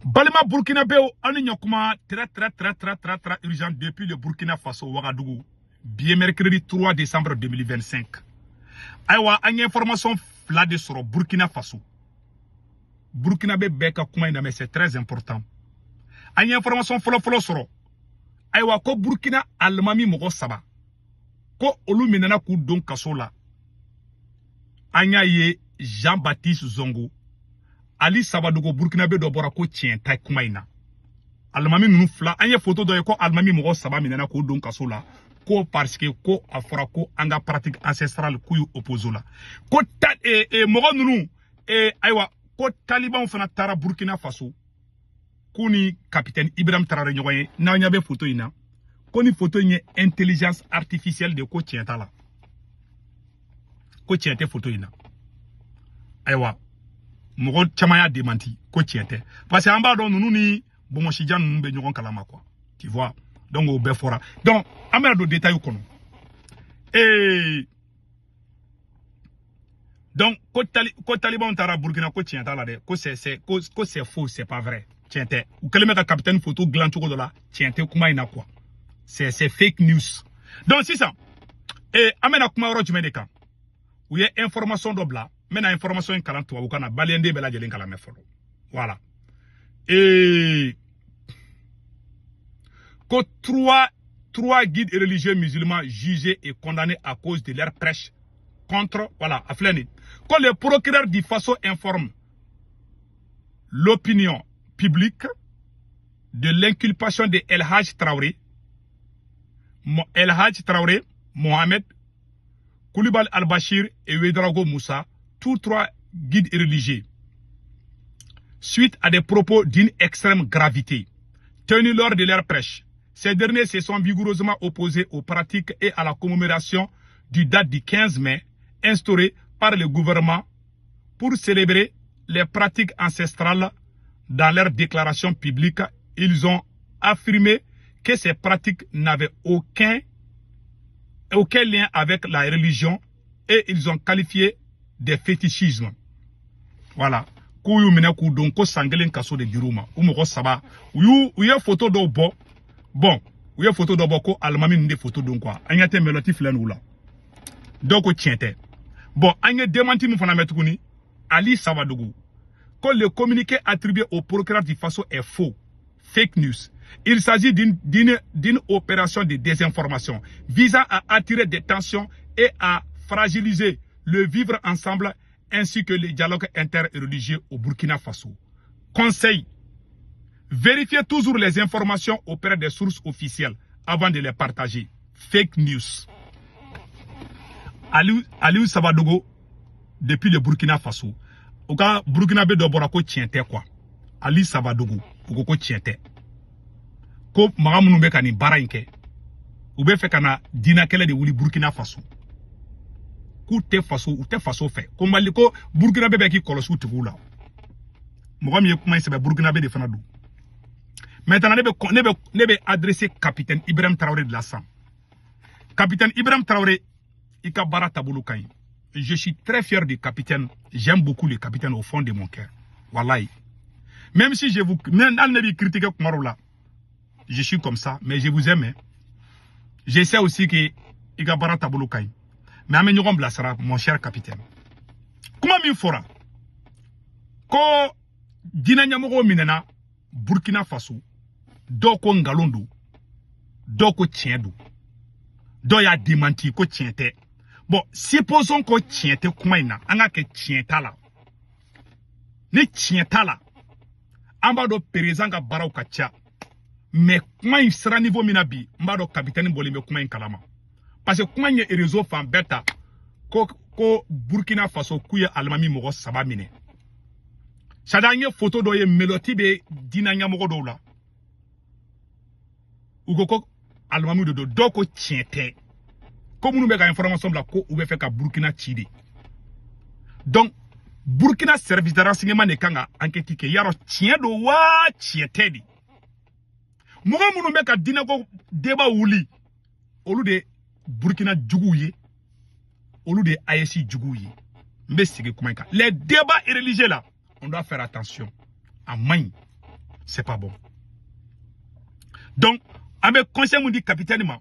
Balima burkinabéw, aw ni ɲɔkuma. Très très très très très très urgent depuis le Burkina Faso, Ouagadougou. Bi ye mercredi 3 décembre 2025. Ayiwa, an ye information fila de sɔrɔ Burkina Faso. Burkinabé bɛɛ ka kuma in lamɛn, c'est très important. An ye information fɔlɔ-fɔlɔ sɔrɔ. Ayiwa, ko Burkina alimami mɔgɔ saba, ko olu minɛna k'u don kaso la. An y'a ye Jean Baptiste Zongo, Ali Sabadogo, burkinabé dɔ bɔra ko tiɲɛ tɛ kuma in na. Alimami ninnu fila, an ye photo dɔ ye ko alimami mɔgɔ saba minɛna k'o don kaso la, ko parce que ko a fɔra ko an ka pratique ancestrale k'u y'u opposé la, ko ta mɔgɔ ninnu ayiwa, ko talibanw fana taara Burkina Faso, k'u ni capitaine Ibrahim Traoré ɲɔgɔn ye. N'aw ɲɛ bɛ photo in na, ko ni photo in ye intelligence artificielle de, ko tiɲɛ t'a la, ko tiɲɛ tɛ photo in na. Ayiwa, mɔgɔ caman y'a démenti ko tiɲɛ tɛ, parce que an b'a dɔn ninnu ni bonbonsijan ninnu bɛ ɲɔgɔn kalama quoi, tu vois. Donc o bɛɛ fɔra. Donc an bɛna don détail kɔnɔ. Donc ko talibanw taara Burkina, ko tiɲɛ t'a la dɛ, ko c'est ko c'est faux, c'est pas vrai, tiɲɛ tɛ. U kɛlen bɛ ka capitaine photo dilan cogo dɔ la, tiɲɛ tɛ kuma in na quoi, c'est fake news. Donc sisan an bɛna kuma yɔrɔ jumɛn de kan? U ye information dɔ bila, n bɛna information in kalan tubabukan na, maliyɛnden bɛɛ lajɛlen kalan mɛn fɔlɔ. Voilà, ko trois guides religieux musulmans jugés et condamnés à cause de leur prêche contre, voilà, a filɛ nin, ko le procureur du Faso informe l'opinion publique de l'inculpation de El Hadj Traoré, El Hadj Traoré Mohamed, Koulibaly Al-Bachir et Ouedraogo Moussa, tous trois guides religieux, suite à des propos d'une extrême gravité tenus lors de leur prêche. Ces derniers se sont vigoureusement opposés aux pratiques et à la commémoration du date du 15 mai instaurée par le gouvernement pour célébrer les pratiques ancestrales. Dans leur déclaration publique, ils ont affirmé que ces pratiques n'avaient aucun lien avec la religion et ils ont qualifié de fétichisme. Voilà. K'u y'u minɛ k'u don, ko san kelen kaso de dir'u ma. U mɔgɔ saba, u ye photo dɔw bɔ. Bon, u ye photo dɔ bɔ ko alimami ninnu de photo don quoi. An ɲɛ tɛ menottes filɛ nin la. Dɔw ko tiɲɛ tɛ. Bon, an ye démenti min fana mɛn tuguni, Ali Sabadogo ko le communiqué attribué au procureur du Faso est faux, fake news. Il s'agit d'une opération de désinformation visant à attirer des tensions et à fragiliser le vivre ensemble ainsi que le dialogue interreligieux au Burkina Faso. Conseil: vérifiez toujours les informations auprès des sources officielles avant de les partager. Fake news. Aliou, Aliou Sabadogo, depuis le Burkina Faso. O ka Burkina bɛ dɔ bɔra ko tiɲɛ tɛ quoi. Ali Sabadogo, u ko ko tiɲɛ tɛ. Ko maga minnu bɛ ka nin baara in kɛ, u bɛ fɛ ka na diinɛ kɛlɛ de wuli Burkina Faso. K'u tɛ faso, u tɛ faso fɛ. Ko Mali, ko Burkina bɛ k'i kɔlɔsi u tigiw la. Mɔgɔ min ye kuma in sɛbɛn, Burkina bɛ de fana don. Maintenant, ne bɛ adresser capitaine Ibrahim Traoré de la sisan. Capitaine Ibrahim Traoré, i ka baara taabolo ka ɲi. Je suis très fier du capitaine. J'aime beaucoup le capitaine au fond de mon cœur. Wallahi. Même si je vous même hali ne b'i critiquer kuma dɔw la. Je suis comme ça, mais je vous aime, hein. Je sais aussi que i ka baara taabolo ka ɲi. Mais an bɛ ɲɔgɔn bilasira, mon cher capitaine. Kuma min fɔra ko diinɛ ɲɛmɔgɔw minɛna Burkina Faso, dɔw ko nkalon don, dɔw ko tiɲɛ don, dɔw y'a démenti ko tiɲɛ tɛ. Bon, supposons ko tiɲɛ tɛ kuma in na, an ka kɛ tiɲɛ t'a la. Ni tiɲɛ t'a la, an b'a dɔn président ka baaraw ka ca, mais kuma in sera niveau min na bi, n b'a dɔn capitaine bɔlen bɛ kuma in kalama, parce que kuma in ye réseau fan bɛɛ ta, ko Burkina Faso k'u ye alimami mɔgɔ saba minɛ. C'est à dire, an ye photo dɔ ye, menottes bɛ diinɛ ɲɛmɔgɔ dɔw la. U ko ko alimami de don, dɔw ko tiɲɛ tɛ, ko minnu bɛ ka information bila ko u bɛ fɛ ka Burkina ci de. Donc Burkina service de renseignement de kan ka enquête kɛ yarɔ, tiɲɛ don wa tiɲɛ tɛ de. Mɔgɔ minnu bɛ ka diinɛko débat wuli, olu de Burkina juguw ye, olu de ye AES juguw ye. N bɛ segin kuma in kan, les débats religieux là, on doit faire attention. A man ɲi. C'est pas bon. Donc an bɛ conseil mun di capitaine ma,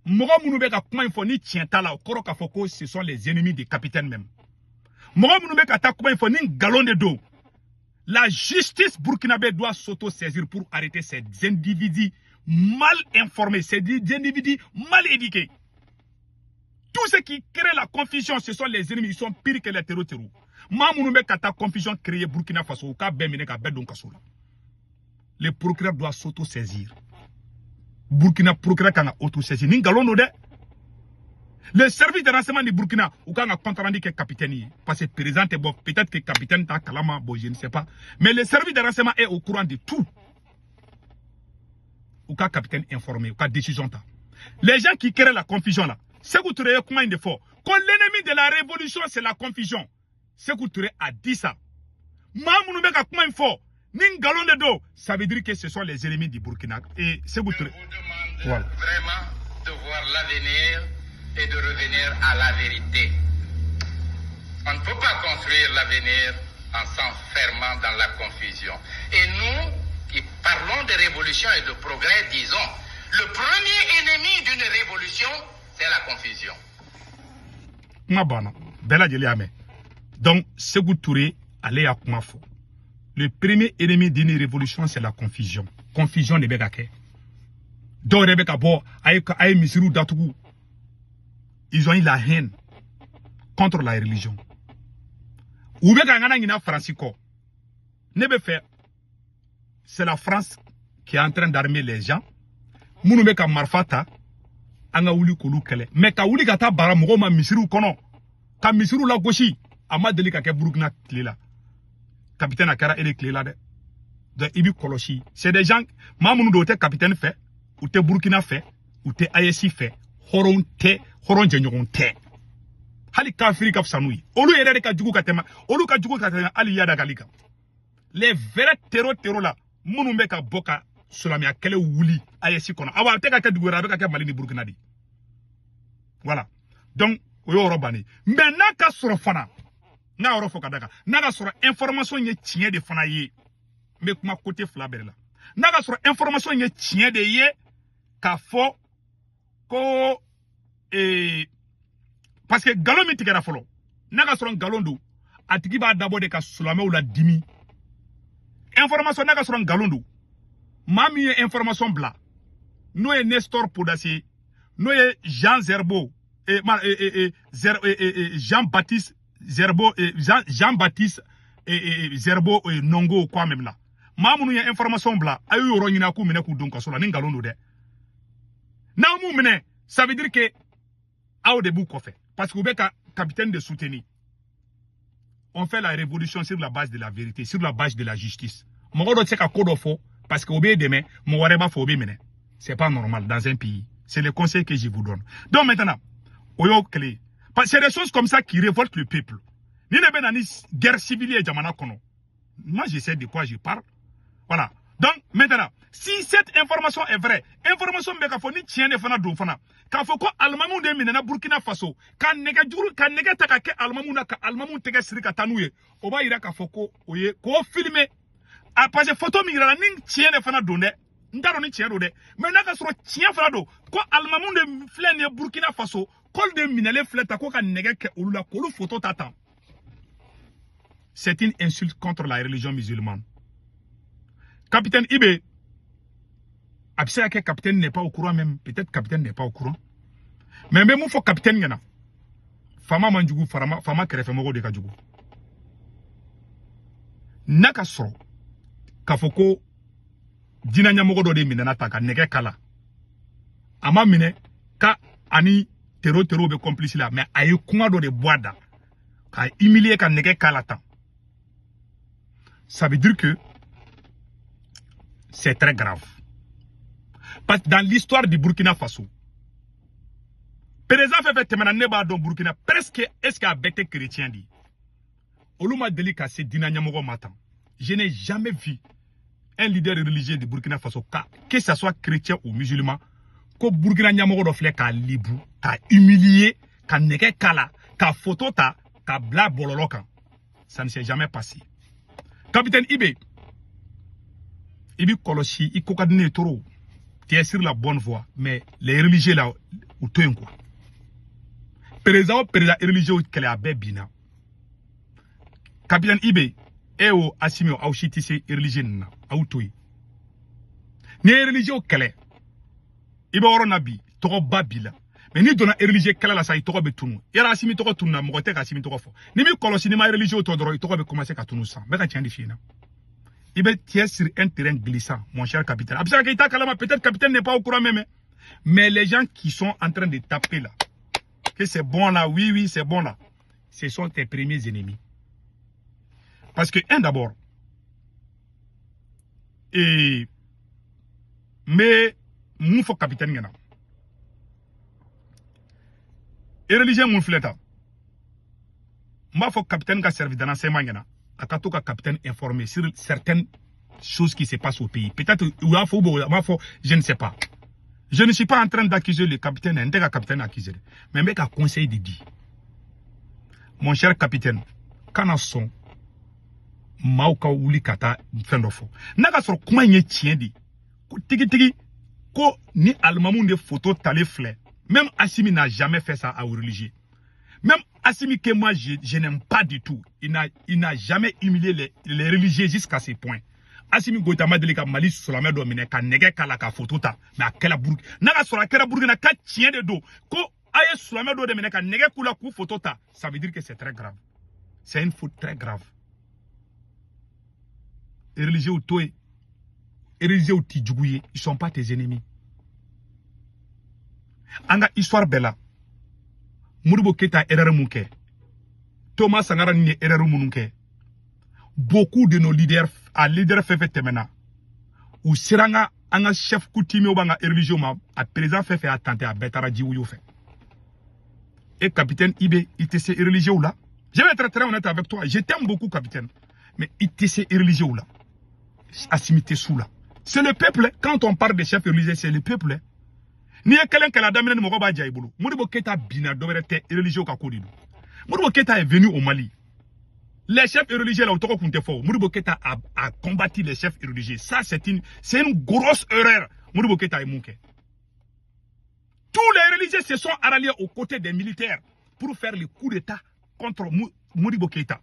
mɔgɔ minnu bɛ ka kuma in fɔ ni tiɲɛ t'a la, o kɔrɔ k'a fɔ ko ce sont les ennemis du capitaine même. Mɔgɔ minnu bɛ ka taa kuma in fɔ ni nkalon de don, la justice burkinabé doit s'auto-saisir pour arrêter ces individus mal informés, ces individus mal éduqués. Tous ceux qui créent la confusion, ce sont les ennemis, ils sont pires que les terros. Maa minnu bɛ ka taa confusion créer Burkina Faso, u k'a bɛɛ minɛ ka bɛɛ don kaso la. Le procureur doit s'auto-saisir. Burkina procureur kan ka auto-saisir. Ni nkalon don dɛ. Le service de renseignement du Burkina, u kan ka compte rendu kɛ capitaine ye. Parce que président tɛ bɔ, peut-être que capitaine t'a kalama, bon, je ne sais pas. Mais le service de renseignement est au courant de tout. U ka capitaine informé, u ka décision ta. Les gens qui créent la confusion là, Sékou Touré ye kuma in de fɔ ko l'ennemi de la révolution, c'est la confusion. Sékou Touré a dit ça. Maa minnu bɛ ka kuma in fɔ ni nkalon de don, ça veut dire que ce sont les ennemis du Burkina et Sékou Je Touré. vous demande Voilà. vraiment de voir l'avenir et de revenir à la vérité. On ne peut pas construire l'avenir en s'enfermant dans la confusion. Et nous, qui parlons de révolution et de progrès, disons, le premier ennemi d'une révolution, c'est la confusion. Kuma banna, bɛɛ lajɛlen y'a mɛn. Donc Sékou Touré, ale y'a kuma fɔ: le premier ennemi d'une révolution, c'est la confusion. Confusion de bɛ ka kɛ. Dɔw yɛrɛ bɛ ka bɔ a ye misiriw datugu. Ils ont eu la haine contre la religion. U bɛ ka n kana ɲinɛ Faransi kɔ. Ne bɛ fɛ, c'est la France qui est en train d'armer les gens minnu bɛ ka marifa ta an ka wuli k'olu kɛlɛ. Mais ka wuli ka taa bara mɔgɔw ma misiriw kɔnɔ, ka misiriw lagosi, a ma deli ka kɛ Burukina tile la. Capitaine, a kɛra e de tile la dɛ. Donc i bi kɔlɔsi. C'est des gens, maa minnu don, u tɛ capitaine fɛ, u tɛ Burukina fɛ, u tɛ AES fɛ. Hɔrɔn tɛ, hɔrɔn jɛɲɔgɔn tɛ. Hali kafiri ka fisa n'u ye. Olu yɛrɛ de ka jugu ka tɛmɛ, olu ka jugu ka tɛmɛ hali Iyad Ghali kan. Les vrais terro terro la, minnu bɛ ka bɔ ka silamɛya kɛlɛ wuli AES kɔnɔ, awa, a tɛ ka kɛ dugu wɛrɛ, a bɛ ka kɛ Mali ni Burukina de. Voilà. Donc o y'o yɔrɔ bannen. Mais n'a ka sɔrɔ fana, n'a yɔrɔ fɔ ka da kan, n'a ka sɔrɔ information ye tiɲɛ de fana ye, n bɛ kuma côté fila bɛɛ de la, n'a ka sɔrɔ information ye tiɲɛ de ye k'a fɔ ko parce que nkalon min tigɛra fɔlɔ, n'a ka sɔrɔ nkalon don, a tigi b'a dabɔ de ka silamɛw la dimi. Information, n'a ka sɔrɔ nkalon don, maa min ye information bila, n'o ye Nestor Podase, n'o ye Jean Zerbo, ma, Zer, Jean-Baptiste Zerbo, Jean-Baptiste Zerbo, Nongo quoi même là. Maa minnu ye information bila, a y'u yɔrɔ ɲini, a k'u minɛ k'u don kaso la ni nkalon don dɛ. N'aw m'u minɛ, ça veut dire que aw de b'u kɔfɛ, parce que u bɛ ka capitaine de soutenir. On fait la révolution sur la base de la vérité, sur la base de la justice. Mɔgɔ dɔ tɛ se ka ko dɔ fɔ parce que o b'e dɛmɛ, mɔgɔ wɛrɛ b'a fɔ o bɛ minɛ. C'est pas normal dans un pays. C'est le conseil que je vous donne. Donc maintenant, o y'o kelen ye, parce que c'est des choses comme ça qui révoltent le peuple. Ni ne bɛ na ni guerre civile ye jamana kɔnɔ, moi je sais de quoi je parle. Voilà. Donc maintenant, si cette information est vraie, information bɛ k'a fɔ ni tiɲɛ de fana don fana, k'a fɔ ko alimamuw de minɛna Burkina Faso, ka nɛgɛ juru, ka nɛgɛ ta ka kɛ alimamuw na, ka alimamuw tɛgɛ siri ka taa n'u ye, o b'a yira k'a fɔ ko o ye k'o filmer a, parce que photo min yira la, ni tiɲɛ de fana don dɛ, n t'a dɔn ni tiɲɛ don dɛ, mais n'a ka sɔrɔ tiɲɛ fana don ko alimamuw de filɛ nin ye Burkina Faso, k'olu de minɛlen filɛ ta ko ka nɛgɛ kɛ olu la, k'olu photo ta tan, c'est une insulte contre la religion musulmane. Capitaine IB, a bɛ se ka kɛ capitaine n'est pas au courant même, peut-être capitaine n'est pas au courant. Mais n bɛ mun fɔ capitaine ɲɛna? Faama man jugu, farama faama kɛrɛfɛmɔgɔw de ka jugu. N'a ka sɔrɔ k'a fɔ ko diinɛ ɲɛmɔgɔ dɔ de minɛna ta ka nɛgɛ kala, a ma minɛ ka ani terro terro bɛ complice la, mais a ye kuma dɔ de bɔ a da ka humilier, ka nɛgɛ kala tan, ça veut dire que c'est très grave. Parce que dans l'histoire du Burkina Faso, président fɛn fɛn tɛmɛna, ne b'a dɔn Burkina, presque, est-ce que a bɛɛ tɛ chrétien de ye? Olu ma deli ka se diinɛ ɲɛmɔgɔ ma tan. Je n'ai jamais vu un leader religieux du Burkina Faso, que ça soit chrétien ou musulman, ko Burkina ɲɛmɔgɔ dɔ filɛ k'a libu, k'a humilier, ka nɛgɛ k'a la, ka photo ta ka bila bɔlɔlɔ kan. Ça ne s'est jamais passé. Capitaine IB, I b'i kɔlɔsi, i ko ka di ne ye trop. Tu es sur la bonne voie, mais les religieux là, u to yen quoi. Président o président, religieux kɛlɛ a bɛɛ binna. Capitaine IB, e o Assimi o, aw si tɛ se religieux ninnu na, aw to yen. N'i ye religieux kɛlɛ, i bɛ yɔrɔ na bi, tɔgɔba b'i la. Mais n'i donna religieux kɛlɛ la sa, i tɔgɔ bɛ tunu. Yala Assimi tɔgɔ tununa, mɔgɔ tɛ ka Assimi tɔgɔ fɔ. N'i m'i kɔlɔsi, n'i ma religieux tɔ dɔrɔn, i tɔgɔ bɛ commencer ka tunu sisan. N bɛ ka tiɲɛ de f'i ɲɛna. I bɛ tu sur un terrain glissant, mon cher capitaine. A bɛ se ka kɛ i t'a kalama, peut-être capitaine n'est pas au courant même. Mais les gens qui sont en train de taper là, que c'est bon là, oui, oui, c'est bon là, ce sont tes premiers ennemis. Parce que, un d'abord, et, mais, mun fɔ capitaine ɲɛna, religieux mun filɛ tan, n b'a fɔ capitaine ka service de renseignement ɲɛna, a ka to ka capitaine informer sur certaines choses qui se passent au pays. Peut-être u y'a fɔ ou bien u m'a fɔ, je ne sais pas. Je ne suis pas en train d'accuser le capitaine, n tɛ ka capitaine accuser dɛ, mais n bɛ ka conseil de di. Mon cher capitaine, kana sɔn maaw ka wuli ka taa fɛn dɔ fɔ n'a ka sɔrɔ kuma in ye tiɲɛ de ye ko tigitigi ko ni alimamuw de photo talen filɛ. Même Assimi n'a jamais fait ça aux religieux. Même Assimi, que moi je n'aime pas du tout, il n'a jamais humilié les religieux jusqu'à ce point. Assimi Goïta ma deli ka Mali silamɛ dɔ minɛ ka nɛgɛ k'a la ka photo ta, mais a kɛla Burukina. N'a ka sɔrɔ a kɛra Burukina ka tiɲɛ de don ko a ye silamɛ dɔ de minɛ ka nɛgɛ k'u la k'u photo ta, ça veut dire que c'est très grave, c'est une faute très grave. Religieux to yen, religieux ti jugu ye, ils sont pas tes ennemis. An ka histoire bɛɛ la, Modibo Keita erreur mun kɛ, Thomas Sankara ni ye erreur minnu kɛ, beaucoup de nos leaders, a leader fɛn fɛn tɛmɛna, u sera an ka chef coutumier b'an ka religieux ma, a président fɛn fɛn y'a tenté, a bɛɛ taara jiwoyo fɛ. Et capitaine IB, i tɛ se religieux la. Je vais être très honnête avec toi, je t'aime beaucoup, capitaine, mais i tɛ se religieux la. Assimi tɛ s'u la. C'est le peuple. Quand on parle des chefs religieux, c'est le peuple. N'i ye kelen kɛlɛ a daminɛ ni mɔgɔ b'a ja i bolo. Modibo Keita binna, dɔ wɛrɛ tɛ, religieux ka ko de don. Modibo Keita est venu au Mali, les chefs religieux là, o tɔgɔ kun tɛ fɔ. Modibo Keita a combattu les chefs religieux. Ça, c'est une grosse erreur. Modibo Keita ye mun kɛ? Tous les religieux se sont ralliés aux côtés des militaires pour faire le coup d'état contre Modibo Keita.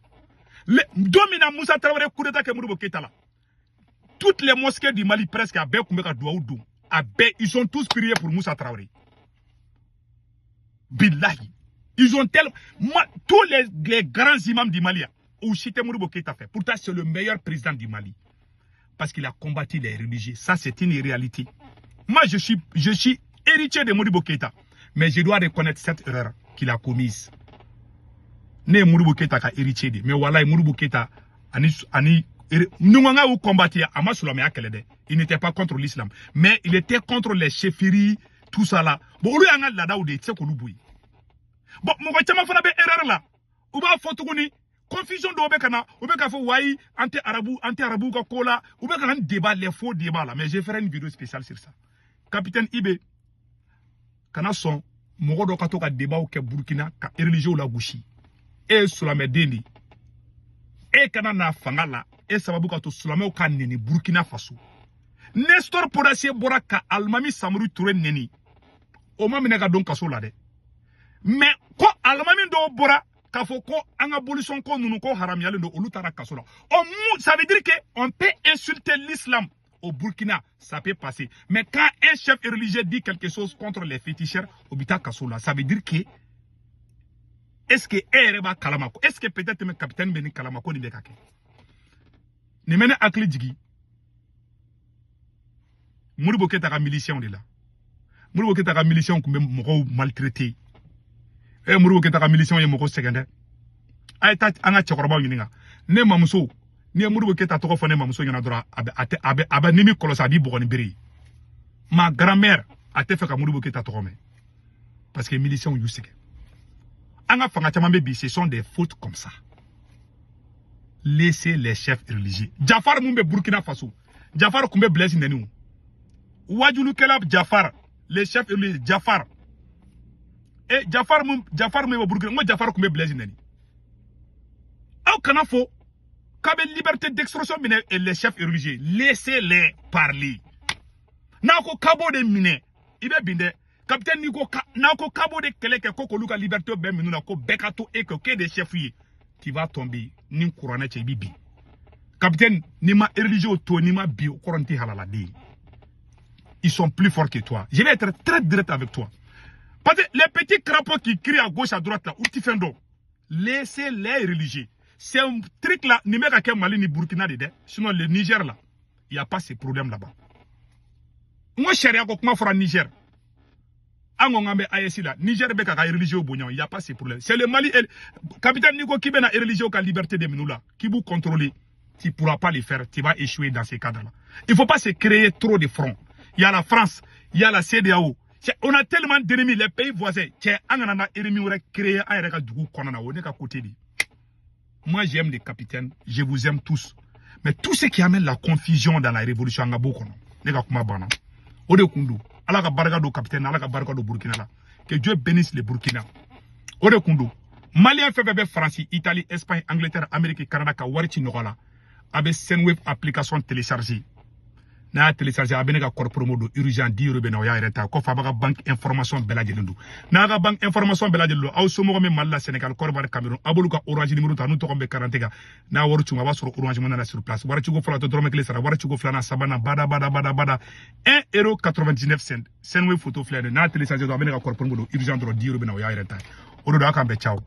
Don min na Moussa Traoré coup d'état kɛ Modibo Keita la, toutes les mosquées du Mali presque, a bɛɛ tun bɛ ka duwawu don, a bɛɛ, ils ont tous prié pour Moussa Traoré. Billahi, ils ont tellement, tous les grands imams du Mali u si tɛ Modibo Keita fɛ. Pourtant, c'est le meilleur président du Mali, parce qu'il a combattu les religieux. Ça, c'est une réalité. Moi, je suis héritier de Modibo Keita, mais je dois reconnaître cette erreur qu'il a commise. Ne ye Modibo Keita ka héritier de, mais walayi, Modibo Keita ani ɲɔgɔn y'u combattu, a ma silamɛya kɛlɛ dɛ. Il n'était pas contre l'islam, mais il était contre les chefferies, tout ça là. Bon, olu y'an ka laadaw de ye, i tɛ se k'olu bɔ yen. Bon, mɔgɔ caman fana bɛ erreur la, u b'a fɔ tuguni, confusion dɔw bɛ ka na, u bɛ k'a fɔ wayi, an tɛ arabu, an tɛ arabuw ka ko la, u bɛ ka na ni débat, les faux débats là. Mais je ferai une vidéo spéciale sur ça. Capitaine IB, kana sɔn mɔgɔ dɔ ka to ka débat kɛ Burukina ka religieux la gosi. E ye silamɛden de ye, e kana na fanga la e sababu ka to silamɛw ka neni Burukina Faso. Nestor Podase bɔra ka alimami Samori Ture neni, o ma minɛ ka don kaso la dɛ. Mais ko alimami dɔw bɔra k'a fɔ ko an ka bolisɔn ko ninnu ko haramuyalen don, olu taara kaso la. O mu, ça veut dire que on peut insulter l'islam au Burkina, ça peut passer, mais quand un chef religieux dit quelque chose contre les féticheurs, o bɛ taa kaso la. Ça veut dire que, est-ce que e yɛrɛ b'a kalama ko, est-ce que peut-être même capitaine bɛ nin kalama ko nin bɛ ka kɛ? Nin bɛ ne hakili jigin Modibo Keita ka miliciens de la. Modibo Keita ka miliciens tun bɛ mɔgɔw maltraiter. E, Modibo Keita ka miliciens ye mɔgɔw sɛgɛn dɛ. A ye taa an ka cɛkɔrɔbaw ɲininka. Ne mamuso, n'i ye Modibo Keita tɔgɔ fɔ ne mamuso ɲɛna dɔrɔn, a bɛ a tɛ a bɛ a bɛ ni min kɔlɔsi, a b'i bugɔ ni bere ye. Ma grand-mère, a tɛ fɛ ka Modibo Keita tɔgɔ mɛn, parce que miliciens y'u sɛgɛn. An ka fanga caman bɛ bi, ce sont des fautes comme ça. Laissez les chefs religieux. Jafar mun bɛ Burkina Faso, Jafar kun bɛ Blaise nɛni o wajulukɛla. Jafar, les chefs religieux, Jafar e Jafar mun bɛ Burkina, n ko Jafar kun bɛ Blaise nɛni. Aw kana fɔ K'a bɛ liberté d'expression minɛ les chefs religieux, laissez-les parler. N'a ko k'a b'o de minɛ, i bɛ bin dɛ. Capitaine, n'i ko n'a ko k'a b'o de kɛlɛ kɛ, ko k'olu ka liberté bɛɛ minɛ u la, ko bɛɛ ka to e kɛ k'e de chef ye, tu vas tomber. Ni kuranɛ cɛ, i bɛ bin. Capitaine, n'i ma religieux to, n'i ma bin, o kɔrɔ n tɛ halaladen ye. Ils sont plus forts que toi. Je vais être très direct avec toi. Parce que les petits crapauds qui crient à gauche, à droite, là, ou tu fais donc, laissez les religieux. C'est un truc là, ni mec à Mali ni Burkina de. Sinon, le Niger là, il n'y a pas ces problèmes là-bas. Moi, sariya ko kuma fɔra Niger. An ko k'an bɛ AES la, Niger bɛ k'a ka religieux bonya, il n'y a pas ces problèmes. C'est le Mali, capitaine, n'i ko k'i bɛna religieux ka liberté de minɛ u la, k'i b'u contrôler, tu ne pourras pas le faire, tu vas échouer dans ces cadres-là. Il ne faut pas se créer trop de fronts. Il y a la France, il y a la CEDEAO. On a tellement d'ennemis, les pays voisins. Cɛ, an kana na ennemi wɛrɛ créer an yɛrɛ ka dugu kɔnɔna na, o ye ne ka côté de ye. Moi, j'aime les capitaines, je vous aime tous. Mais tout ce qui amène la confusion dans la révolution, an ka b'o kɔnɔ. Ne ka kuma banna. O de kun don. Ala ka barika don capitaine, Ala ka barika don Burkina la. Que Dieu bénisse le Burkina. O de kun don. Malien fɛn fɛn bɛ Faransi, Italie, Espagne, Angleterre, Amérique, Canada ka wari ci nɔgɔ la. A bɛ Sendwave application télécharger. N'a y'a télécharger, a bɛ ne ka code promo don urgent 10 euros bɛ na, o y'a yɛrɛ ta. Kɔfɛ a b'a ka banque information bɛɛ lajɛlen don. N'a ka banque information bɛɛ lajɛlen don, aw somɔgɔ min Mali la, Sénégal, Côte d'Ivoire, Cameroun, a b'olu ka Orange numéro ta, n'u tɔgɔ bɛ carte kan. N'a wari c'u ma, a b'a sɔrɔ Orange Money na sur place. Wari ciko fɔlɔ, a tɛ dɔrɔmɛ kelen sara. Wari ciko filanan, sabanan, bada bada bada bada, 1 euro 99 cent. Sendwave photo filɛ nin ye. N'a télécharger dɔrɔn, a bɛ ne ka code promo don urgent dɔrɔn, 10 euros bɛ na, o y'a yɛrɛ ta ye. O de don, a k'an bɛn, ciao.